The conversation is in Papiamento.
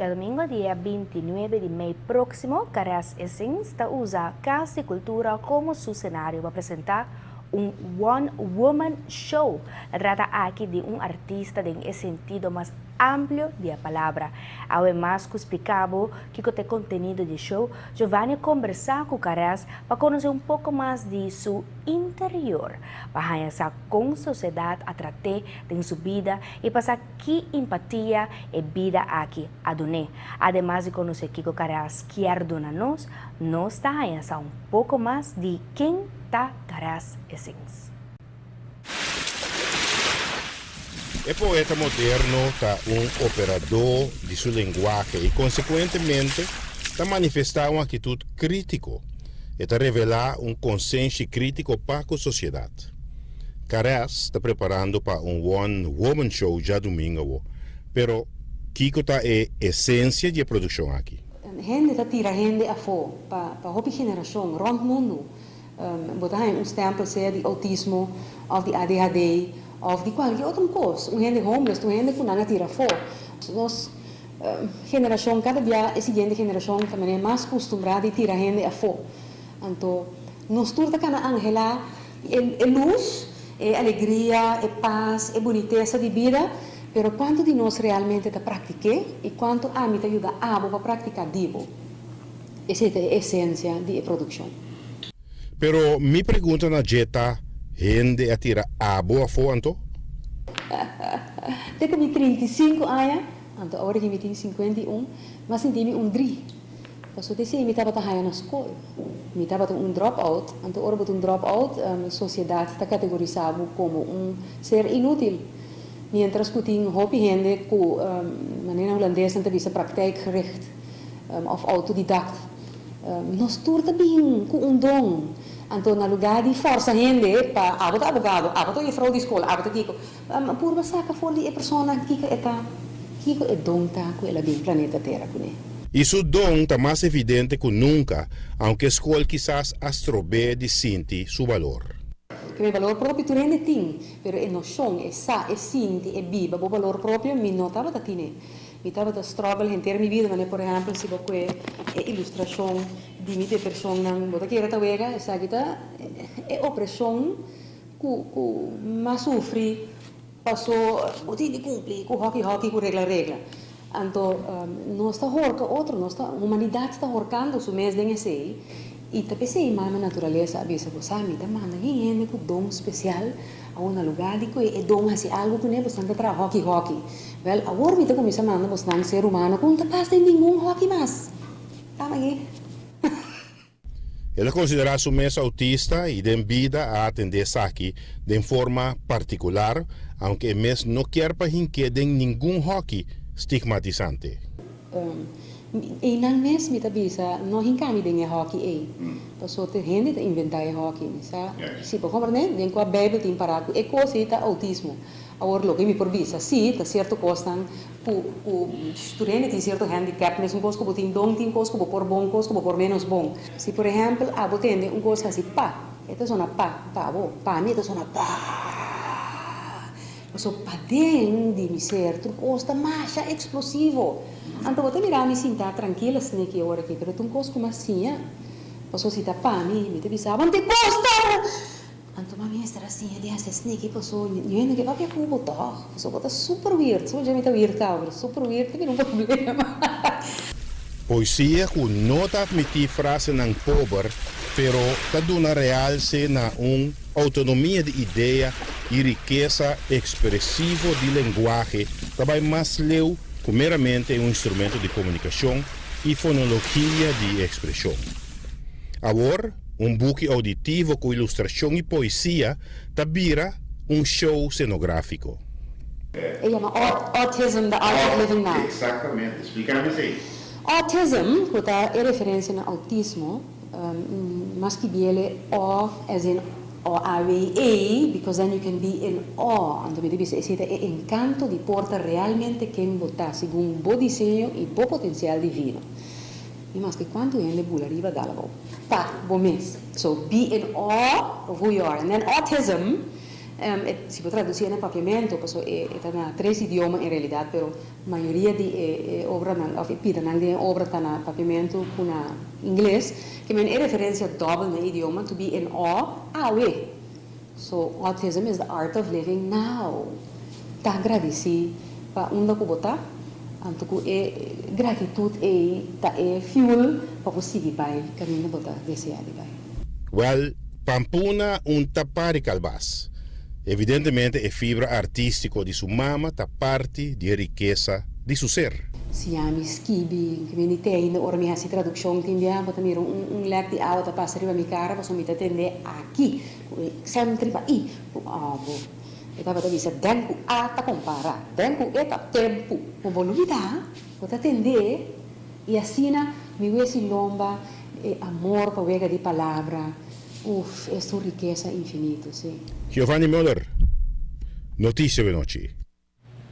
Djadomingo dia 29 di mei próksimo, Caress Essence ta usa Kas di Kultura komo su senario pa presentá un One Woman Show. Ta trata aki di un artista den e sentido mas amplio di e palabra. Awe mas ku splika bo kiko ta e kontenido di e show, Giovanni a kombersá ku Caress pa konosé un poko mas di su interior, pa haña sa kon sosiedat a trat'é den su bida i pa sa ki empatia e bida aki a dun'é. Ademas di konosé kiko Caress kier duna nos, nos ta haña sa un poko mas di ken ta Caress Essence. E poeta moderno ta un operadó di su lenguahe i konsekuentemente ta manifestá un aktitut krítiko. E ta revelá un konsenshi krítiko pa ku sosiedat. Caress ta preparando pa un one woman show djadumingu awo. Pero kiko ta e esensia di e produkshon aki? Hende ta tira hende afó pa hopi generashon rònt mundu. Bo ta haña un stèmpel sea di outismo òf di ADHD òf di kualke otro kos. Un hende homeless ta un hende ku nan a tira afó. Nos generashon, kada bia e siguiente generashon ta manera mas kustumbrá di tira hende afó. Anto nos tur ta kana anhelá e lus, e alegria, e pas, e bunitesa di bida, pero kuantu di nos realmente ta praktik'é i kuantu ami ta yuda abo pa praktiká di bo? Esei ta e esensia di e produkshon. Pero mi pregunta na dje ta, hende a tira abo afó anto? Te ku mi 35 aña, anto awor ki mi tin 51, m'a sinti mi un dri. Pasobra te esei mi tabata haña na skol. Mi tabata un drop out, anto ora bo ta un drop out, sosiedat ta kategorisá bo komo un ser inútil. Miéntras ku tin hopi hende ku, manera hulandesnan ta bisa praktijkgericht. Of autodidact. Nos tur ta bin ku un don. Anto na lugá di fòrsa hende pa abo ta abogado, abo ta jefrou di skol, abo ta kiko, purba saka for di e persona kiko e ta, kiko e don ta ku el a bin planeta Tera kuné. I su don ta mas evidente ku nunka, aunke skol kisas a strob'é di sinti su balor. Ke mi balor propio tur hende tin, pero e noshon, e sa, e sinti, e biba bo balor propio mi no tabata tine. Mi tabata struggle henter mi bida, manera por ehempel si bo kue e ilustrashon di mi depreshonnan, bo ta kere ta wega, esaki ta e opreshon ku ku m'a sufri paso bo tin di kumpli ku hoki hoki ku regla regla. Anto nos ta horka otro, nos ta humanidat ta horkando su mes den esei i ta p'esei mama naturalesa a bisa bo sa mi ta manda yen hende ku don spesial awor na lugar di ku e don hasi algu kuné bo esnan ta traha hoki hoki. Wèl, awor mi ta kuminsá manda bosnan ser humano ku no ta pas den ningun hòki mas. Tama aki. El a konsiderá su mes autista i den bida a atendé esaki den forma partikular, aunke e mes no kier pa hink'é den ningun hòki stigmatisante. Einan mes mi ta bisa, no hinka mi den e hòki ei, pasobra tur hende ta inventá e hòki. Mi sa, si bo komprendé, den kua Beibel tin pará ku e kos ei ta outismo. Awor loke mi por bisa, sí, ta sierto kosnan ku ku tur hende tin sierto handicap, mesun kos ku bo tin don, tin kos ku bo por bon, kos ku bo por ménos bon. Si por ehèmpel abo tende un kos hasi pa, e ta sona pa pa bo, pa mi e ta sona pa. Pasobra paden di mi ser tur kos ta masha eksplosivo. Anto bo ta mira mi sinta trankil asina aki ora aki, pero ta un kos ku mi a siña. Pasobra si ta pa mi, mi ta bisa, abo no tin kos ta! Anto mami mester a siña di hasi sneaky paso ñu hende ke papia ku bo tòg paso bo ta super weird so dje mi ta weird kaba pero super weird ta bira un problema. Poesia ku no ta atmití frasenan pober pero ta duna realse na un outonomia di idea i rikesa ekspresivo di lenguahe ta bai mas leu ku meramente un instrumento di komunikashon i fonologia di ekspreshon. Awor, Un buki auditivo ku ilustrashon i poesia ta bira un show senográfiko. E yama Autism, The Art of Living Now. Exactamente. Splica mi esey. Autism, ku ta e referensia na autismo, mas ki biele aw as in O-A-W-E, because then you can be in awe. Anto mi ta bisa esey ta e encanto di por ta realmente ken bo ta, segun bo diseño i bo potencial divino. I maske kuantu hende bula riba dal abou. Ta bo mes. So be in awe of who you are. And then autism. Si bo traducié na papiamento, paso e ta na tres idioma en realidad, pero mayoria di e obranan of e pidanan den e obra ta na papiamento cu na ingles, ke men e referencia dobel na e idioma, to be in awe, awe. So, autism is the art of living now. Ta gradisí pa unda ku bo ta, anto ku e gratitut ei ta e fuel pa bo sigui bai kaminda bo ta deseá di bai. Wèl, Pampuna un ta pari kalbas. Evidentemente e fibra artístiko di su mama ta parti di e rikesa di su ser. Siña mi skibi, mi ni te ainda ora mi hasi tradukshon tin bia bo ta mira un lèk di awa ta pasa riba mi kara pasobra mi ta tende aki. Ku e sènt riba i ku abo. E tabata bisa den ku a ta kompara, den ku e ta tempu. Bo bo lubida, bo ta tendé, i asina mi wesi lomba e amor pa wega di palabra, uf, esta un rikesa infinito, si. Giovanni Muller, Noticia Benochi.